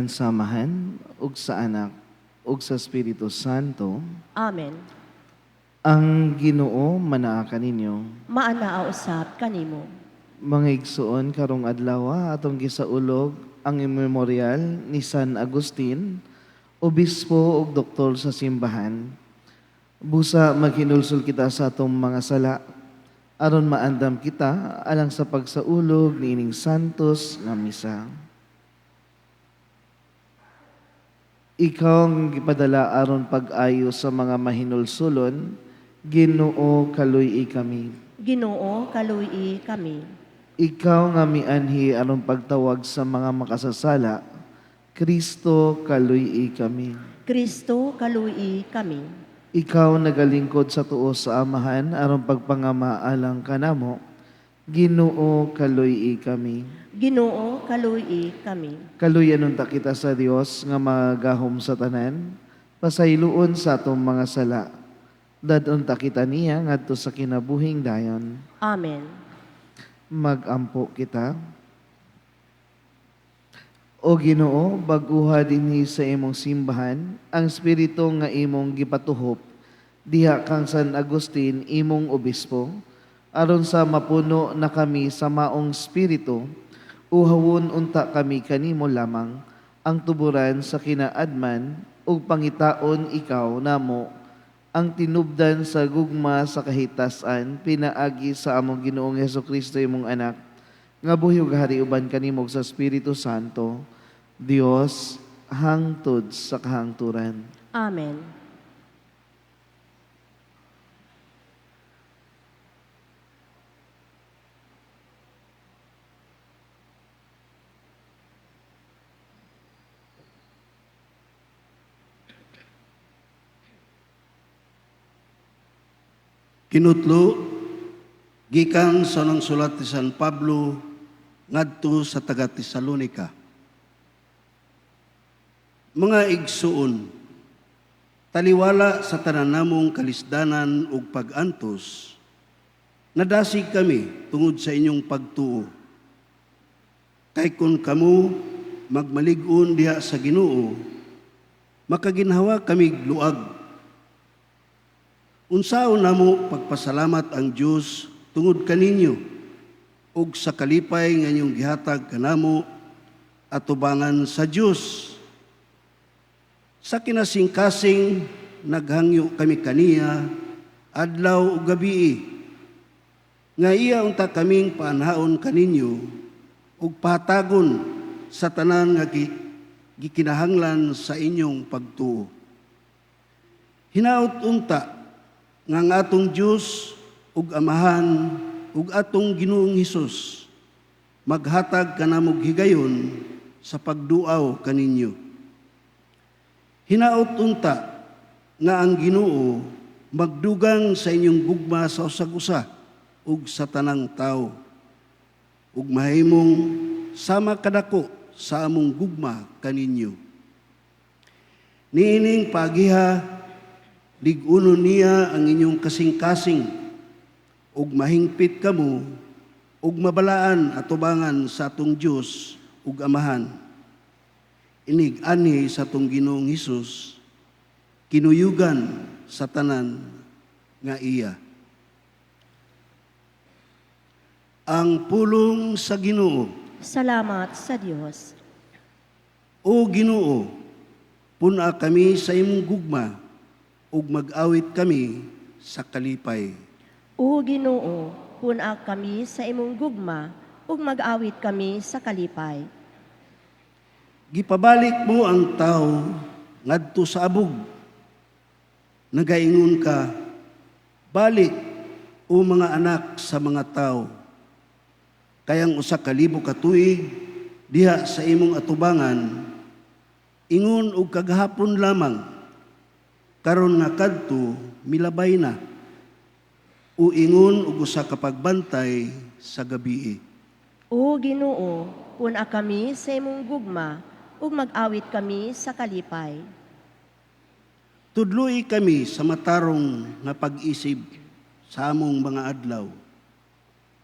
Ngalan sa Amahan, ug sa Anak, ug sa Espiritu Santo. Amen. Ang Ginoo manaa kaninyo. Maanaa usab kanimo. Mga igsuon, karong adlaw atong gisaulog ang memorial ni San Agustin, obispo ug doktor sa simbahan. Busa maghinulsol kita sa atong mga sala aron maandam kita alang sa pagsaulog niining santos nga misa. Ikaw ang gipadala aron pag-ayo sa mga mahinulsulon, Ginoo, kaluy-i kami. Ginoo, kaluy-i kami. Ikaw nga mianhi aron pagtawag sa mga makasasala, Kristo, kaluy-i kami. Kristo, kaluy-i kami. Ikaw nagalingkod sa tuo sa Amahan aron pagpangama alang kanamo, Ginoo, kaluy-i kami. Ginoo, kaluy-i kami. Kaluyan unta kita sa Dios nga magahom sa tanan, pasayloon sa atong mga sala. Dad-on ta kita niya ngadto sa kinabuhing dayon. Amen. Magampo kita. O Ginoo, bag-uha dinhi sa imong simbahan ang espiritu nga imong gipatuhop diha kang San Agustin, imong obispo, aron sa mapuno na kami sa maong espiritu, uhawon unta kami kanimo lamang ang tuburan sa kinaadman ug pangitaon ikaw namo ang tinubdan sa gugma sa kahitasan pinaagi sa among Ginoong Hesukristo, imong anak, nga buhi ug hari uban kanimo sa Espiritu Santo, Dios, hangtod sa kahangturan. Amen. Kinutlo gikan sa unang sulat ni San Pablo ngadto sa taga Tesalonika. Mga igsuon, taliwala sa tanan namong kalisdanan ug pag-antos, nadasig kami tungod sa inyong pagtuo. Kay kun kamo magmalig-on diha sa Ginoo, makaginhawa kami luag. Unsaon namo pagpasalamat ang Dios tungod kaninyo ug sa kalipay nga inyong gihatag kanamo atubangan sa Dios. Sa kinasingkasing naghangyo kami kaniya adlaw ug gabii, nga iya unta kaming paanhaon kaninyo ug pahatagon sa tanan nga gikinahanglan sa inyong pagtuo. Hinaut unta nga ang atong Dios ug Amahan ug atong Ginoong Hesus maghatag kanamog higayon sa pagduaw kaninyo. Hinaut unta nga ang Ginoo magdugang sa inyong gugma sa usag-usa ug sa tanang tawo, ug mahimong sama kadako sa among gugma kaninyo. Niining pagiha, lig-unon niya ang inyong kasing-kasing, ug mahingpit kamo, ug mabalaan atubangan sa atong Dios ug Amahan. Inig anhi sa atong Ginoong Hesus, kinuyugan sa tanan nga iya. Ang pulong sa Ginoo. Salamat sa Dios. O Ginoo, pun-a kami sa imong gugma, ug mag-awit kami sa kalipay. O Ginoo, pun-a kami sa imong gugma, ug mag-awit kami sa kalipay. Gipabalik mo ang tao ngadto sa abog. Nagaingon ka, balik o mga anak sa mga tao. Kayang 1,000 ka tuig diha sa imong atubangan, ingon og kagahapon lamang, karon nga kadto milabay na, o ingon og usa ka pagbantay sa gabii. O Ginoo, pun-a kami sa imong gugma, ug mag-awit kami sa kalipay. Tudloi kami sa matarong nga pag-isip sa among mga adlaw,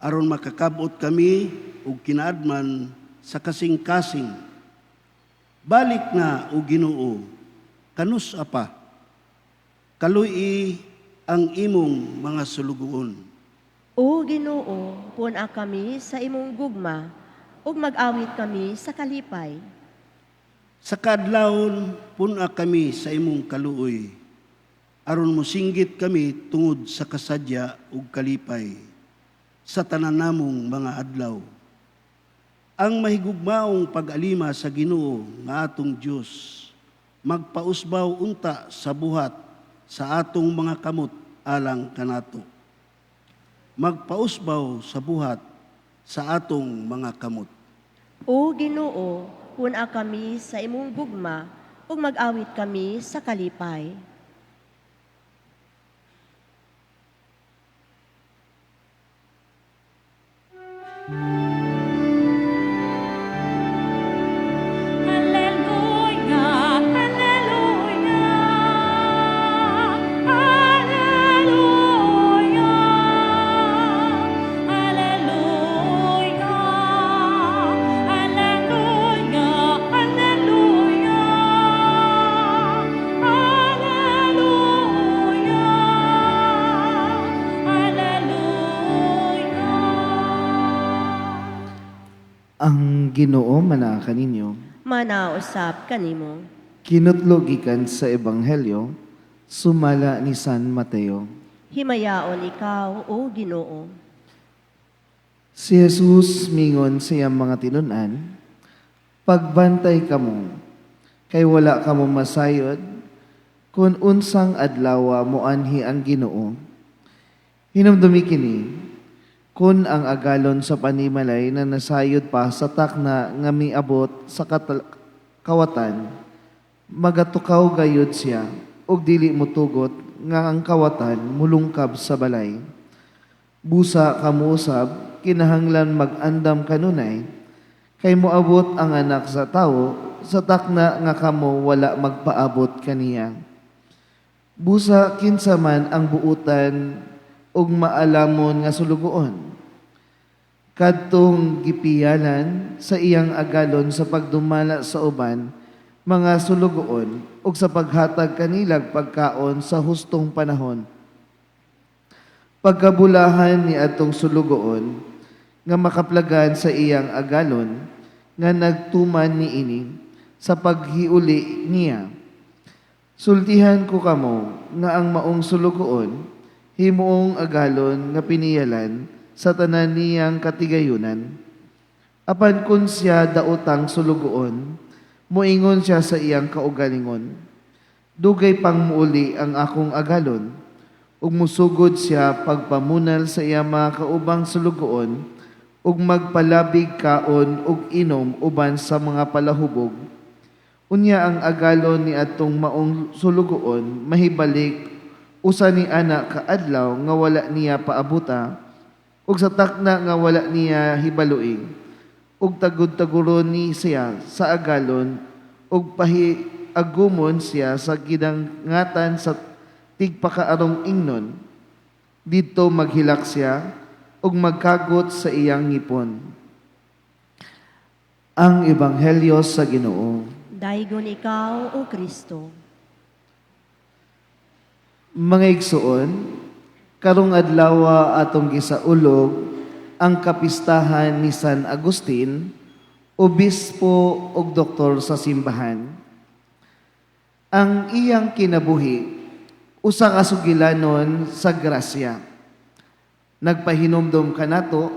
aron makakabot kami og kinaadman sa kasing-kasing. Balik na, o Ginoo, kanus-a pa? Kaluy-i ang imong mga sulugoon. O Ginoo, pun-a kami sa imong gugma ug mag-awit kami sa kalipay. Sa kaadlawon, pun-a kami sa imong kaluoy, aron mosinggit kami tungod sa kasadya ug kalipay sa tanan namong mga adlaw. Ang mahigugmaong pag-alima sa Ginoo nga atong Dios magpausbaw unta sa buhat sa atong mga kamot alang kanato. Magpausbaw sa buhat sa atong mga kamot. O Ginoo, pun-a kami sa imong gugma ug mag-awit kami sa kalipay. Alleluia, alleluia, alleluia, alleluia, alleluia, alleluia, alleluia, alleluia. Ang Ginoo manaa kaninyo. Manausap kanimo. Kinutlo gikan sa Ebanghelyo sumala ni San Mateo. Himayaon ikaw, O Ginoo. Si Jesus mingon sa iyang mga tinun-an, "Pagbantay kamo, kay wala kamo masayod kung unsang adlawa moanhi ang Ginoo. Hinumdumi kini, kun ang agalon sa panimalay na nasayod pa sa takna nga miabot sa kawatan, magatukaw gayud siya ug dili motugot nga ang kawatan mulungkab sa balay. Busa kamo usab, kinahanglan mag-andam kanunay, kay moabot ang anak sa tawo sa takna nga kamo wala magpaabot kaniya. Busa kinsa man ang buutan ug maalamon nga sulugoon, kadtong gipiyalan sa iyang agalon sa pagdumala sa uban mga sulugoon ug sa paghatag kanilag pagkaon sa hustong panahon. Pagkabulahan ni atong sulugoon nga makaplagan sa iyang agalon nga nagtuman niini sa paghiuli niya. Sultihan ko kamo nga ang maong sulugoon himuong agalon nga piniyalan sa tanan niyang katigayunan. Apan kun siya daotang sulugoon, moingon siya sa iyang kaugalingon, dugay pang muuli ang akong agalon, ug musugod siya pagpamunal sa iyang mga kaubang sulugoon, ug magpalabig kaon ug inom uban sa mga palahubog. Unya ang agalon ni atong maong sulugoon mahibalik usa ni ana kaadlaw nga wala niya paabuta, ug sa takna nga wala niya hibaloi, ug tagud-taguron ni siya sa agalon, ug pahiagumon siya sa gidangatan sa tigpakaarong ingnon. Didto maghilak siya ug magkagot sa iyang ngipon. Ang Ebanghelyo sa Ginoo. Daygon ikaw, O Kristo. Mga igsuon, karong adlaw atong gisaulog ang kapistahan ni San Agustin, obispo ug doktor sa simbahan. Ang iyang kinabuhi usa ka sugilanon sa grasya. Nagpahinumdom kanato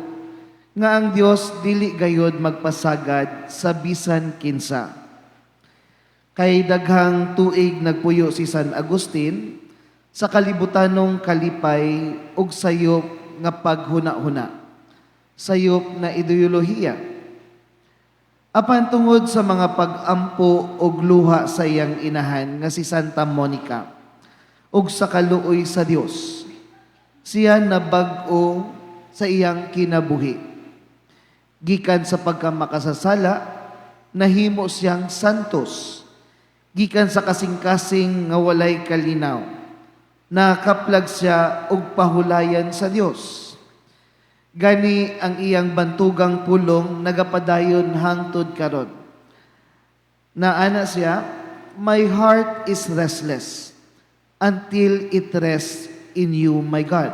nga ang Dios dili gayod magpasagad sa bisan kinsa. Kay daghang tuig nagpuyo si San Agustin sa kalibutanong kalipay ug sayop nga paghuna-huna, sayop na ideolohiya. Apan tungod sa mga pag-ampo og luha sa iyang inahan nga si Santa Monica ug sa kaluoy sa Dios, siya nabag-o sa iyang kinabuhi. Gikan sa pagkamakasasala, nahimo siyang santos. Gikan sa kasing-kasing nga walay kalinaw, nakaplag siya og pahulayan sa Dios. Gani ang iyang bantugang pulong nagapadayon hangtod karon. Na ana siya, "My heart is restless until it rests in you, my God."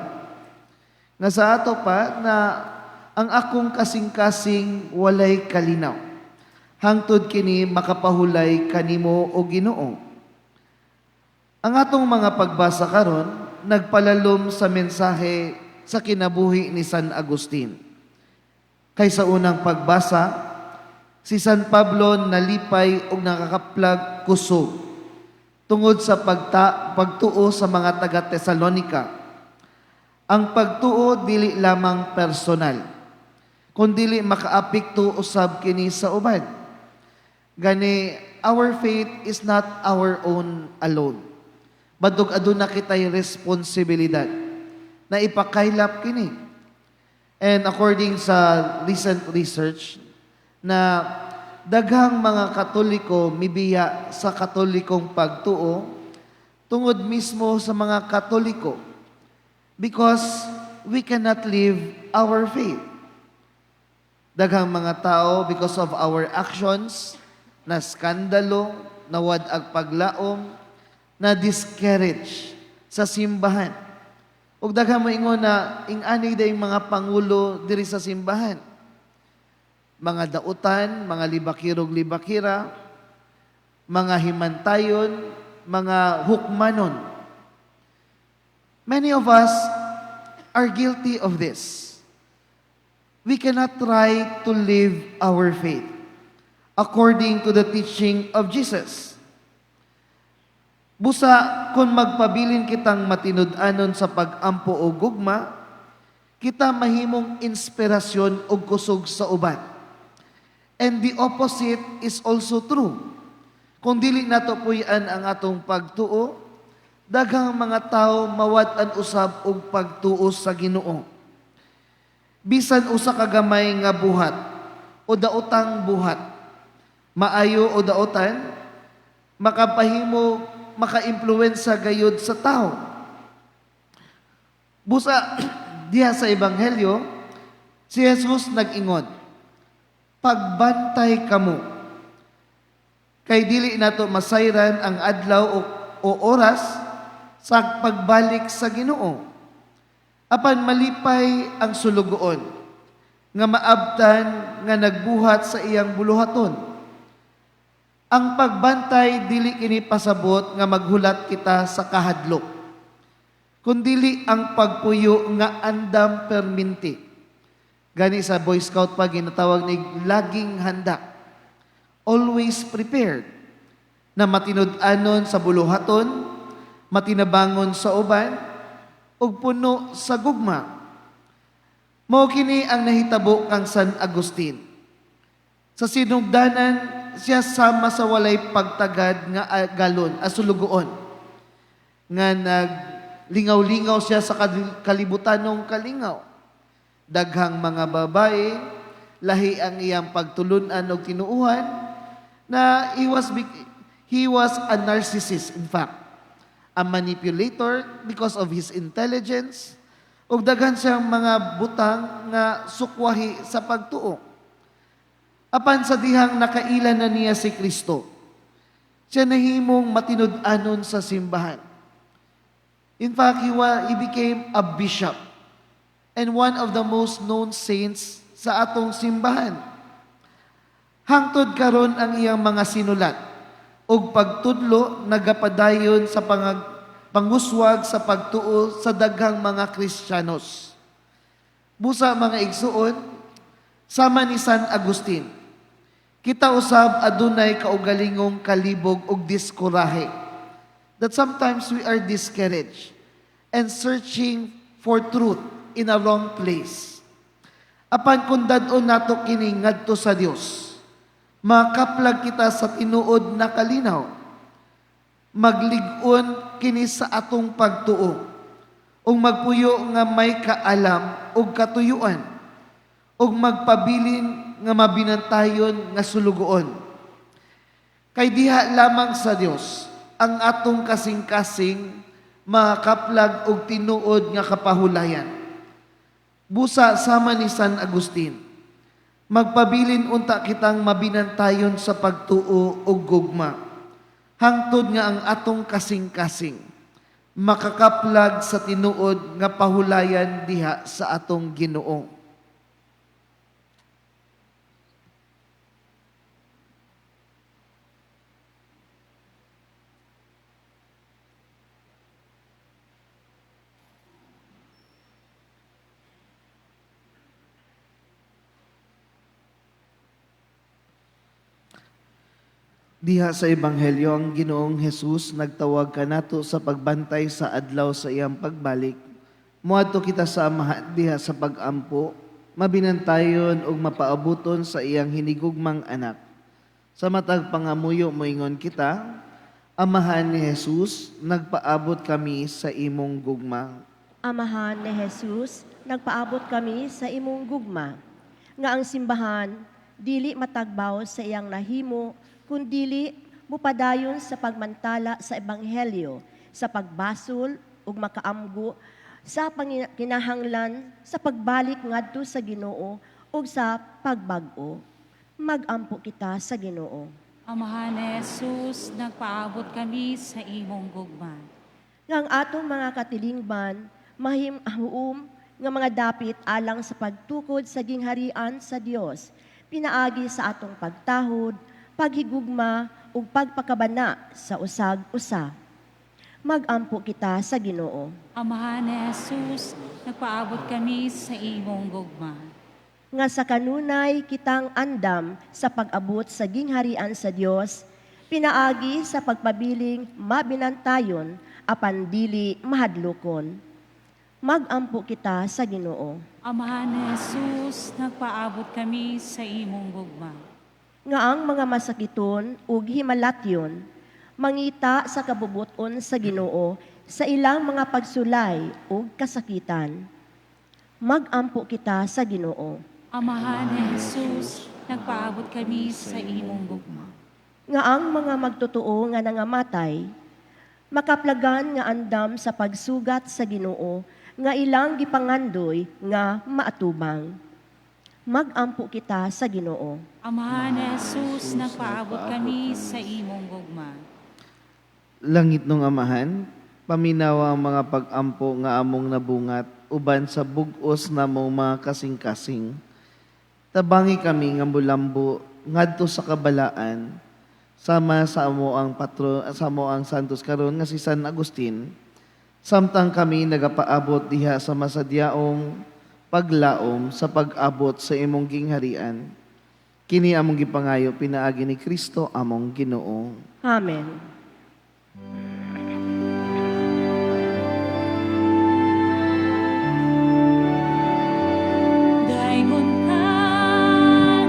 Nga sa ato pa na ang akong kasing-kasing walay kalinaw hangtod kini makapahulay kanimo, o Ginoo. Ang atong mga pagbasa karon nagpalalom sa mensahe sa kinabuhi ni San Agustin. Kay sa unang pagbasa, si San Pablo nalipay og nakakaplag kusog tungod sa pagtuo sa mga taga Tesalonica. Ang pagtuo dili lamang personal, kundili makaapekto usab kini sa uban. Gani our faith is not our own alone. Badog aduna kitay responsibilidad na ipakaylap kini. And according sa recent research na daghang mga Katoliko mibiya sa Katolikong pagtuo tungod mismo sa mga Katoliko because we cannot live our faith. Daghang mga tao, because of our actions, na skandalo, nawad-ag paglaom, na discourage sa simbahan. Ug daghan moingon na ing-ani day mga pangulo diri sa simbahan. Mga dautan, mga libakirog libakira, mga himantayon, mga hukmanon. Many of us are guilty of this. We cannot try to live our faith according to the teaching of Jesus. Busa kung magpabilin kitang matinud-anon sa pag-ampo o gugma, kita mahimong inspirasyon o kusog sa uban. And the opposite is also true. Kung dili nato puy-an ang atong pagtuo, daghang mga tao mawad-an usab og pagtuo sa Ginoo. Bisan usa ka gamay nga buhat o daotang buhat, maayo o daotan, makapahimo, makaimpluwensa gayud sa tao. Busa diha sa Ebanghelyo, si Jesus nag-ingon, "Pagbantay kamo. Kay dili nato masayran ang adlaw o oras sa pagbalik sa Ginoo. Apan malipay ang sulugoon nga maabtan nga nagbuhat sa iyang buluhaton." Ang pagbantay dili kini pasabot nga maghulat kita sa kahadlok, kundili ang pagpuyo nga andam perminti. Gani sa Boy Scout pa ginatawag ni laging handa. Always prepared na matinud-anon sa buluhaton, matinabangon sa uban, ug puno sa gugma. Mao kini ang nahitabo kang San Agustin. Sa sinugdanan, siya sama sa walay pagtagad nga galon, sulugoon. Nga naglingaw-lingaw siya sa kalibutanong kalingaw. Daghang mga babae, lahi ang iyang pagtulunan og tinuuhan, na he was a narcissist, in fact. A manipulator because of his intelligence, ug daghan siyang mga butang nga sukwahi sa pagtuo. Apan sa dihang nakaila na niya si Kristo, siya nahimong matinud-anon sa simbahan. In fact, he became a bishop and one of the most known saints sa atong simbahan. Hangtod karon ang iyang mga sinulat ug pagtudlo nagapadayon sa panguswag sa pagtuo sa daghang mga Kristiyanos. Busa, mga igsuon, sama ni San Agustin, kita usab adunay kaugalingong kalibog ug diskurahe. That sometimes we are discouraged and searching for truth in a wrong place. Apan kung dad-on nato kini ngadto sa Dios, makaplag kita sa tinuod na kalinaw. Maglig-on kini sa atong pagtuo ug magpuyo nga may kaalam ug katuyuan ug magpabilin nga mabinantayon nga sulugoon. Kay diha lamang sa Dios ang atong kasing-kasing makaplag og tinuod nga kapahulayan. Busa sama ni San Agustin, Magpabilin unta kitang mabinantayon sa pagtuo ug gugma. Hangtod nga ang atong kasing-kasing makakaplag sa tinuod nga pahulayan diha sa atong Ginoo. Diha sa Ebanghelyo, ang Ginoong Hesus nagtawag kanato sa pagbantay sa adlaw sa iyang pagbalik. Moadto kita sa Amahan diha sa pag-ampo, mabinantayon ug mapaabuton sa iyang hinigugmang anak. Sa matag pangamuyo moingon kita, Amahan ni Jesus, nagpaabot kami sa imong gugma. Amahan ni Jesus, nagpaabot kami sa imong gugma, nga ang simbahan dili matagbaw sa iyang nahimo, kundili mupadayon sa pagmantala sa ebanghelyo, sa pagbasol ug makaamgo sa kinahanglan sa pagbalik ngadto sa Ginoo ug sa pagbag-o. Magampo kita sa Ginoo. Amahan ni Jesus, nagpaabot kami sa imong gugma. Nga ang atong mga katilingban mahimuom nga mga dapit alang sa pagtukod sa gingharian sa Dios, pinaagi sa atong pagtahod, paghigugma ug pagpakabana sa usag-usa. Magampo kita sa Ginoo. Amahan ni Jesus, nagpaabot kami sa imong gugma. Nga sa kanunay kitang andam sa pag-abot sa gingharian sa Dios, pinaagi sa pagpabiling mabinantayon apan dili mahadlokon. Magampo kita sa Ginoo. Amahan ni Jesus, nagpaabot kami sa imong gugma. Nga ang mga masakiton ug himalatyon mangita sa kabubuton sa Ginoo sa ilang mga pagsulay ug kasakitan. Magampo kita sa Ginoo. Amahan ni Jesus, nagpaabot kami sa imong gugma. Nga ang mga magtotoo nga nangamatay makaplagan nga andam sa pagsugat sa Ginoo nga ilang gipangandoy nga maatubang. Magampo kita sa Ginoo. Amahan ni Jesus, nagpaabot kami sa imong gugma. Langit nung Amahan, paminawa ang mga pag-ampo nga among nabungat uban sa bug-os namong mga kasing-kasing. Tabangi kami nga mulambo ngadto sa kabalaan sama sa amo ang patro sa amo ang santos karon nga si San Agustin, samtang kami nagapaabot diha sa masadyaong paglaom sa pag-abot sa imong gingharian. Kini among gipangayo pinaagi ni Kristo among Ginoo. Amen. Daygon ka,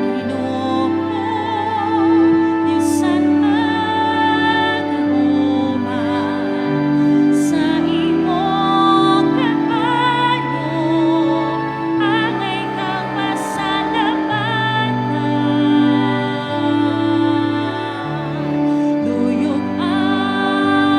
Ginoo, bisan pagkahuman sa imong kaayo, angay kang pasalamatan. Duyog ang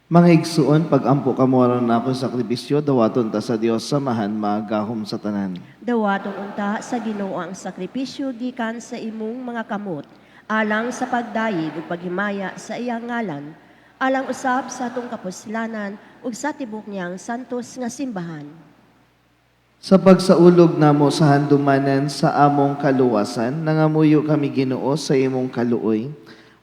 Mga igsuon, pag-ampo kamo aron nako sakripisyo, dawaton ta sa Dios samahan magahom sa tanan. Dawaton unta sa Ginoo ang sakripisyo gikan sa imong mga kamot, alang sa pagdayeg ug paghimaya sa iyang ngalan, alang usab sa atong kapuslanan ug sa tibok niyang santos nga simbahan. Sa pagsaulog namo sa handumanan sa among kaluwasan, nangamuyo kami Ginoo sa imong kaluoy.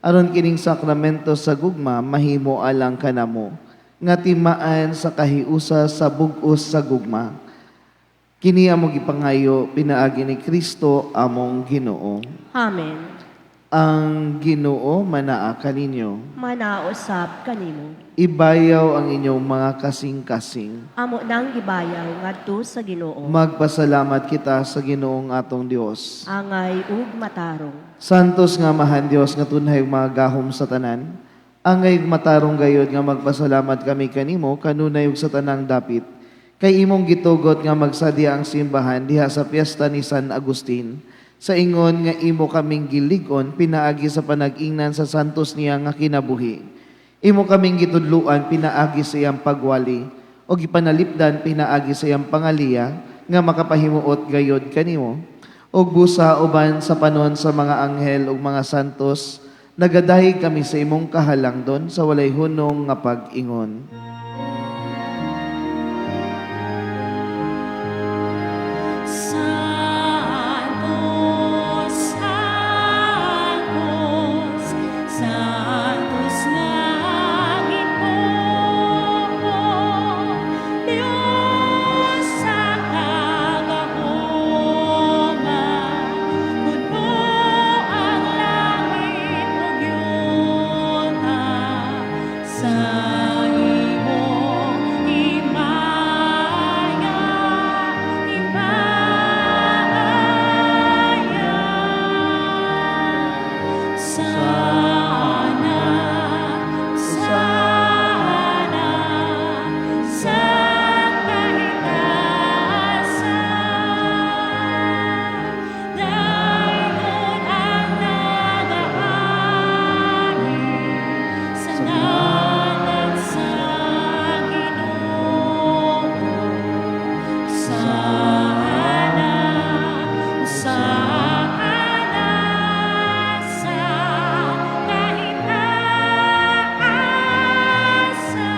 Aron kining sakramento sa gugma mahimo alang kanamo, nga timaan sa kahiusa sa bug-os sa gugma. Kini among gipangayo pinaagi ni Kristo among Ginoo. Amen. Ang Ginoo manaa kaninyo. Manausab kanimo. Ibayaw ang inyong mga kasing-kasing. Amo nang gibayaw ngadto sa Ginoo. Magpasalamat kita sa Ginoong atong Dios. Angay ug matarong. Santos nga Amahan Dios nga tunhay ug mga gahom sa tanan. Angay ug matarong gayod nga magpasalamat kami kanimo kanunay ug sa tanang dapit. Kay imong gitugot nga magsadya ang simbahan diha sa piyesta ni San Agustin. Sa ingon nga imo kaming gilig-on pinaagi sa panag-ingnan sa santos niya nga kinabuhi. Imo kaming gitudluan pinaagi sa iyang pagwali o gipanalipdan pinaagi sa iyang pangaliya nga makapahimuot gayod kanimo. Og busa uban sa panon sa mga anghel ug mga santos, nagadahig kami sa imong kahalangdon sa walay hunong nga pag-ingon. Santos, Santos, Santos nga Ginoo, Dios sa kagahoma, puno ang langit ug yuta sa imong himaya, himaya. Sana, sana, sa kahitasan, dayon ang nagahari sa ngalan sa Ginoo. Sana, sana, sa kahitasan.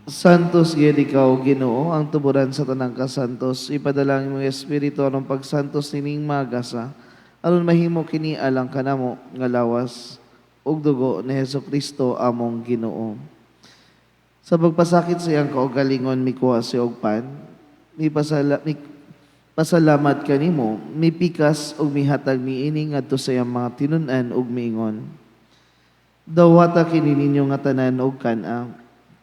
Santos gid ikaw Ginoo, ang tuburan sa tanang kasantos. Ipadala ang imong espiritu aron pagsantos nining magasa, aron mahimo kini alang kanamo nga lawas ug dugo ni Hesukristo among Ginoo. Sa pagpasakit sa iyang kaugalingon mikuha siya og pan, mi pasalamat kanimo, mipikas ug mihatag niini ngadto sa iyang mga tinun-an ug miingon. Dawata kini ninyo nga tanan og kan-a,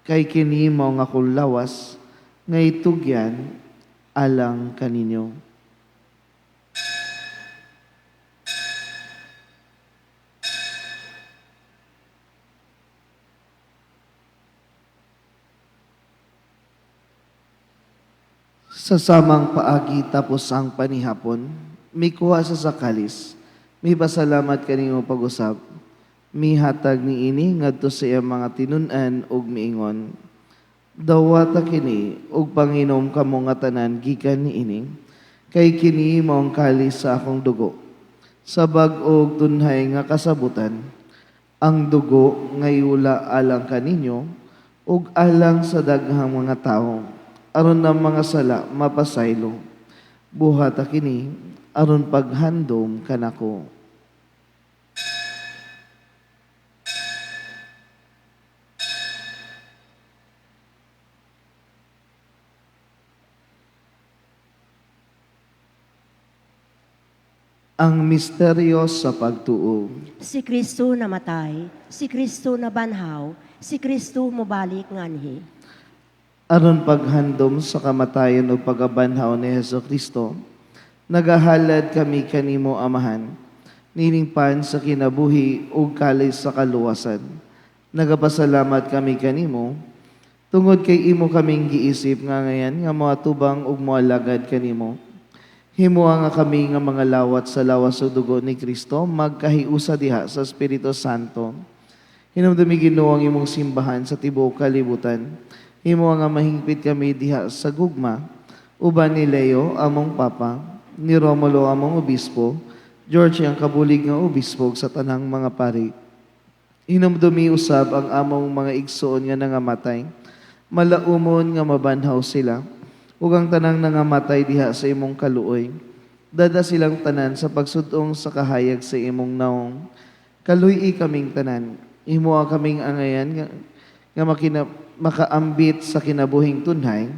kay kini mao nga akong lawas nga itugyan alang kaninyo. Sa samang paagi tapos ang panihapon, mikuha sa kalis, mipasalamat kanimo pag-usab, mihatag niini ngadto sa iyang mga tinun-an ug miingon. Dawata kini ug panginom kamo nga tanan gikan niini, kay kini mao ang kalis sa akong dugo. Sa bag-o ug tunhay nga kasabutan, ang dugo nga iula alang kaninyo ug alang sa daghang mga tawo, aron ang mga sala mapasaylo. Buhata kini aron paghandom kanako. Ang misteryo sa pagtuo. Si Kristo namatay, si Kristo nabanhaw, si Kristo mobalik nganhi. Aron paghandom sa kamatayon ug pagkabanhaw ni Hesukristo, nagahalad kami kanimo Amahan, nining pan sa kinabuhi ug kalis sa kaluwasan. Nagapasalamat kami kanimo tungod kay imo kaming giisip nga ngayan nga moatubang ug moalagad kanimo. Himoa nga kami nga mga lawat sa lawas ug dugo ni Kristo magkahiusa diha sa Espiritu Santo. Hinumdumi, Ginoo, ang imong simbahan sa tibuok kalibutan. Himo nga mahingpit kami diha sa gugma, uban ni Leo, among Papa, ni Romulo, among Obispo, George ang kabulig nga obispo, ug sa tanang mga pari. Hinumdumi usab ang among mga igsoon nga nangamatay, malaumon nga mabanhaw sila, ug ang tanang nangamatay diha sa imong kaluoy. Dad-a silang tanan sa pagsud-ong sa kahayag sa imong naong. Kaluy-i kaming tanan. Himoa kaming angayan nga makaambit sa kinabuhing tunhay,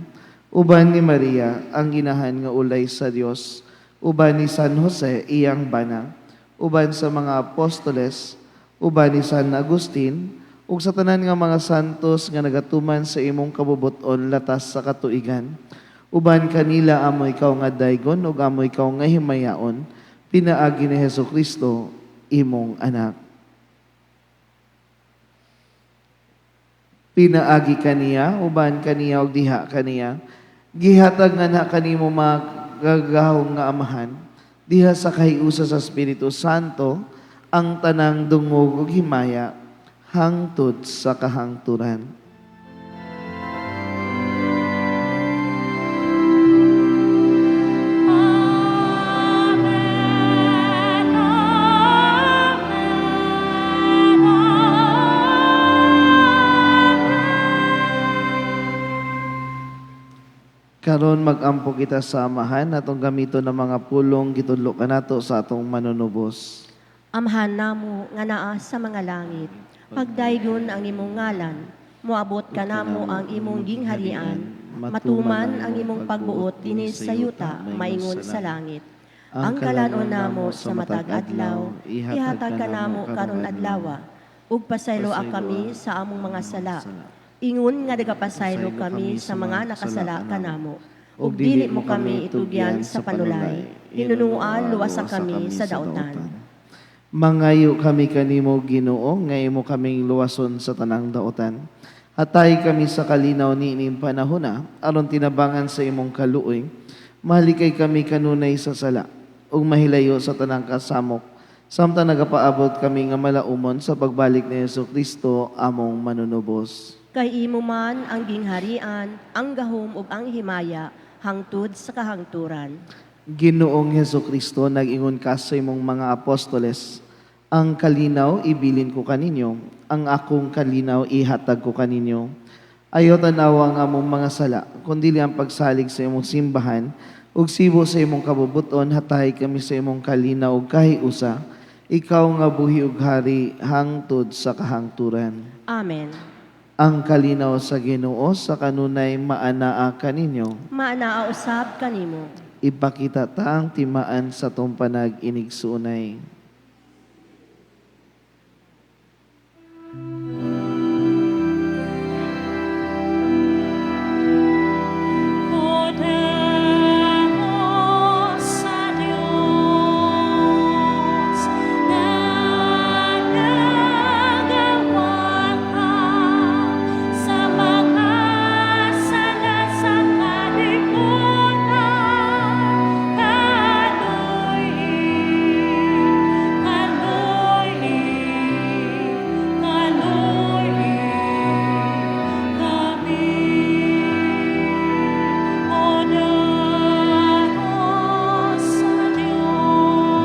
uban ni Maria, ang ginahan nga ulay sa Dios, uban ni San Jose, iyang bana, uban sa mga apostoles, uban ni San Agustin, ug sa tanan nga mga santos nga nagatuman sa imong kabubuton latas sa katuigan. Uban kanila amo ikaw nga daygon ug amo ikaw nga himayaon, pinaagi ni Hesus Kristo, imong anak. Pinaagi kaniya, uban kaniya ug diha kaniya, gihatag nga na kanimo magagahom nga Amahan, diha sa kahiusa sa Espiritu Santo, ang tanang dungog ug himaya hangtod sa kahangturan. Amen. Amen. Amen. Karon magampo kita sa Amahan atong gamiton ng mga pulong gitudlo kanato sa atong Manunubos. Amahan namo nga naa sa mga langit, pagdaygon ang imong ngalan, moabot kanamo ang imong gingharian, matuman ang imong pagbuot dinhi sa yuta maingon sa langit. Ang kalanon namo sa matag adlaw, ihatag kanamo karon adlawa, ug pasayloa kami sa among mga sala. Ingon nga nagapasaylo kami sa mga nakasala kanamo. Ug dili mo kami itugyan sa panulay. Hinunuan luwasa kami sa dautan. Mangayo kami kanimo, Ginoo, nga imo kaming luwason sa tanang daotan. Hatay kami sa kalinaw niining panahona aron tinabangan sa imong kaluoy. Mahalikay kami kanunay sa sala ug mahilayo sa tanang kasamok, samtang nagapaabot kami nga malaumon sa pagbalik ni Hesus Kristo among manunubos. Kay imo man ang gingharian, ang gahom ug ang himaya hangtod sa kahangturan. Ginoong Hesus Kristo, nag-ingon ka sa imong mga apostoles, "Ang kalinaw ibilin ko kaninyo, ang akong kalinaw ihatag ko kaninyo." Ayaw tanawa ang among mga sala, kundi ang pagsalig sa imong simbahan, ug sibo sa imong kabubuton, hatahi kami sa imong kalinaw ug kahiusa, ikaw nga buhi ug hari hangtod sa kahangturan. Amen. Ang kalinaw sa Ginoo sa kanunay maanaa kaninyo. Maanaa usab kanimo. Ipakita ta ang timaan sa atong panag-inigsuonay. Kordero sa Dios nga nagawangtang sa mga sala sa kalibutan, kaluy-i, kaluy-i, kaluy-i kami. Kordero sa Dios nga nagawangtang sa mga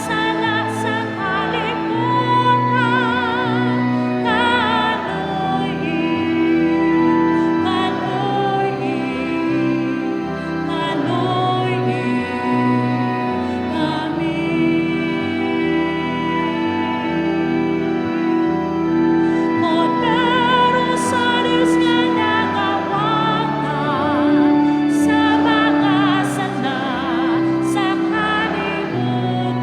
sala sa kalibutan, kaluy-i, kaluy-i, kaluy-i kami. Kordero sa Dios nga nagawangtang sa mga sala sa kalibutan,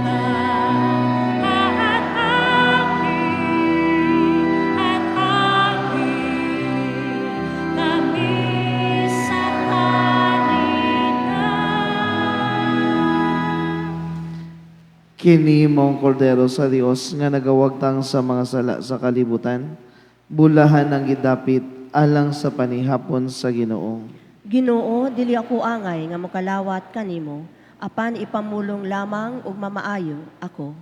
hatagi, hatagi kami sa kalinaw. Kini mong kordero sa Dios nga nagawagtang sa mga sala sa kalibutan, bulahan ang gidapit alang sa panihapon sa Ginoo. Ginoo, dili ako angay nga mokalawat kanimo, apan ipamulong lamang ug mamaayo ako.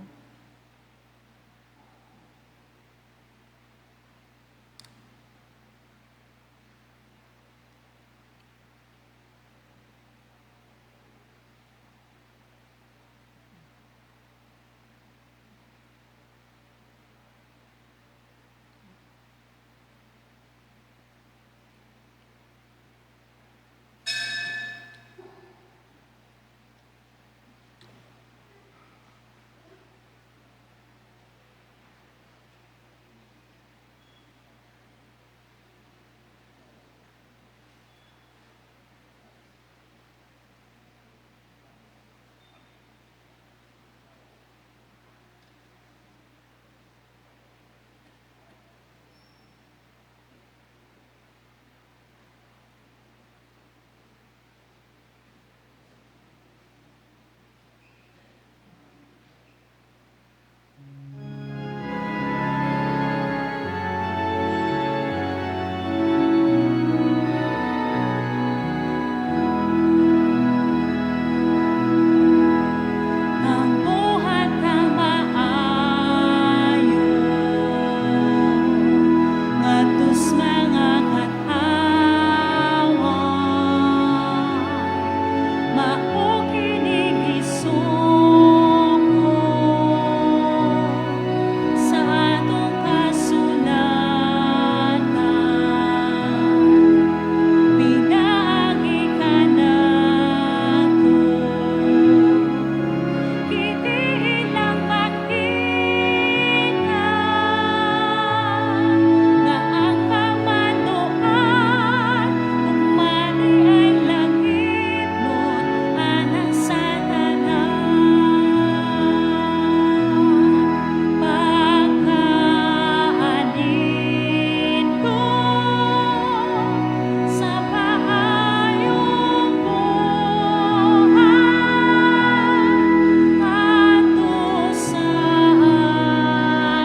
Ang buhat ang maayo ngadtos mga katawo, mao kini gisugo sa atong kasulatan pinaagi kanato. Kini ilang makita nga ang kamanduan ug mali ay langitnon alang sa tanan. Pagkaalito sa maayong buhat ngadto sa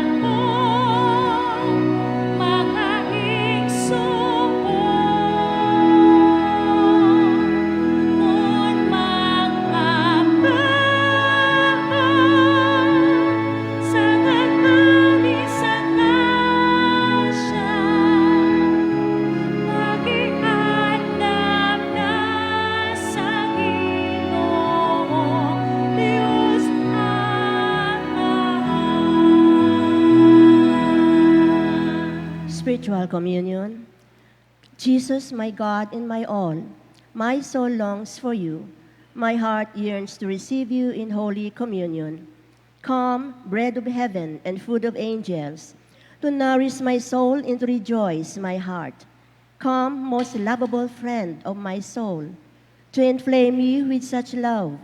atong mga igsuon, kun mag-ambal sa ngatani sa grasya, Magiandam na sa Ginoo, Dios Amahan. Spiritual Communion. Jesus, my God and my all, my soul longs for you. My heart yearns to receive you in Holy Communion. Come, bread of heaven and food of angels, to nourish my soul and to rejoice my heart. Come, most lovable friend of my soul, to inflame me with such love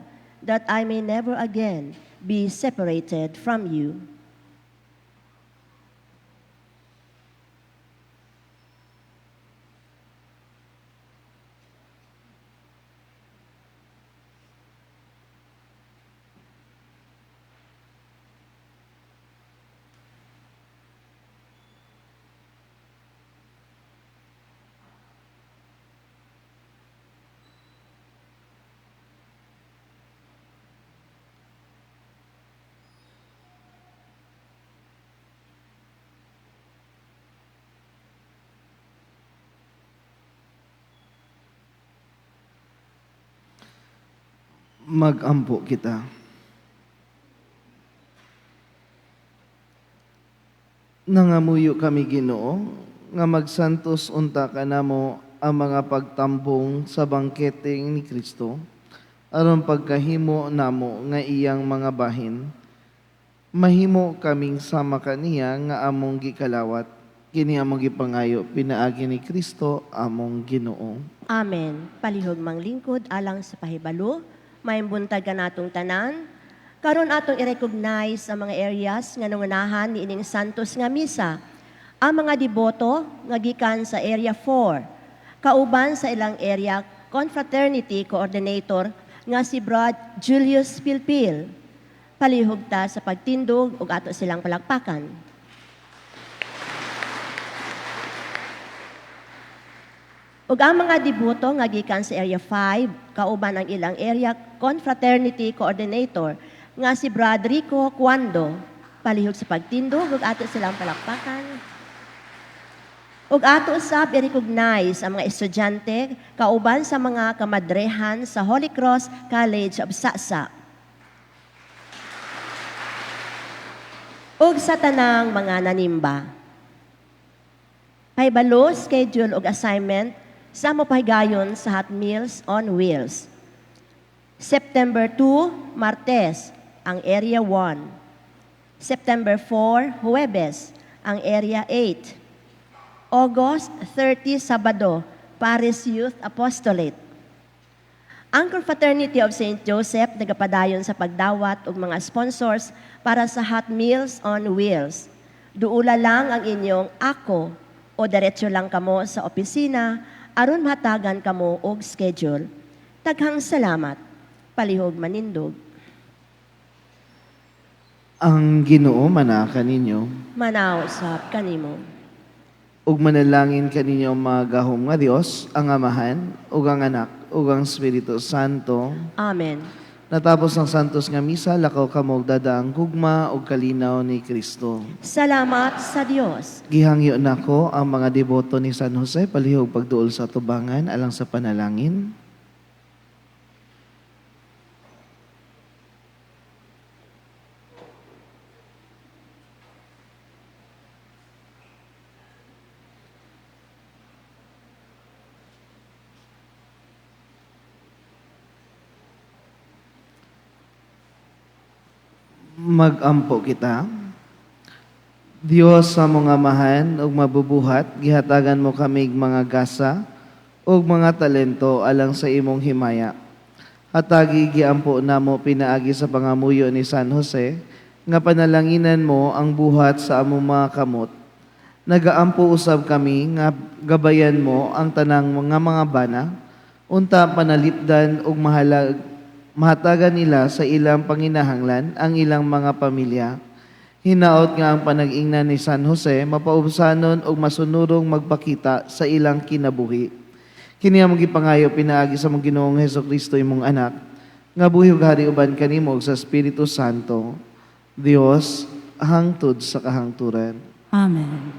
that I may never again be separated from you. Magampo kita. Nangamuyo kami, Ginoo, nga magsantos unta kanamo ang mga pagtambong sa bangketeng ni Kristo aron pagkahimo namo nga iyang mga bahin. Mahimo kaming sama kaniya nga among gikalawat. Kini among gipangayo pinaagi ni Kristo among Ginoo. Amen. Palihog manglingkod alang sa pahibalo, maayong buntag kanatong tanan. Karon atong i-recognize ang mga areas nga nangunahan niining Santos nga misa. Ang mga deboto nga gikan sa Area 4, kauban sa ilang area confraternity coordinator nga si Brad Julius Pilpil. Palihog ta sa pagtindog ug ato silang palakpakan. Ug ang mga deboto nga gikan sa Area 5, kauban ang ilang Area Confraternity Coordinator nga si Brad Rico Cuando. Palihog sa pagtindog ug ato silang palakpakan. Ug ato usab i-recognize ang mga estudyante kauban sa mga kamadrehan sa Holy Cross College of Sasa. Ug sa tanang mga nanimba. Pahibalo, schedule ug assignment sa mopahigayon sa Hot Meals on Wheels. September 2, Martes, ang Area 1. September 4, Huwebes, ang Area 8. August 30, Sabado, Paris Youth Apostolate. Ang Confraternity of St. Joseph nagapadayon sa pagdawat og mga sponsors para sa Hot Meals on Wheels. Duula lang ang inyong ako o diretso lang kamo sa opisina aron mahatagan kamo og schedule. Daghang salamat. Palihog manindog. Ang Ginoo manaa kaninyo. Manaw usab kanimo. Ug manalangin kaninyo ang mga gahom nga Dios, ang Amahan, ug ang Anak, ug ang Espiritu Santo. Amen. Natapos ang santos nga misa, lakaw kamo og dadaang gugma ug kalinaw ni Kristo. Salamat sa Dios. Gihangyo nako ang mga deboto ni San Jose palihog pagduol sa tubangan alang sa panalangin. Magampo kita. Dios sa mga amahan ug mabubuhat, gihatagan mo kamig mga gasa ug mga talento alang sa imong himaya. Hatagi giampo namo pinaagi sa pangamuyo ni San Jose nga panalanginan mo ang buhat sa among mga kamot. Nagaampo usab kami nga gabayan mo ang tanang mga mga bana unta panalipdan ug mahalag mahatagan nila sa ilang panginahanglan ang ilang mga pamilya. Hinaot nga ang panag-ingnan ni San Jose mapaubsanon ug masunurong magpakita sa ilang kinabuhi. Kini among gipangayo pinaagi sa among Ginoong Hesukristo imong anak, nga buhi ug hari uban kanimo ug sa Espiritu Santo, Dios hangtod sa kahangturan. Amen.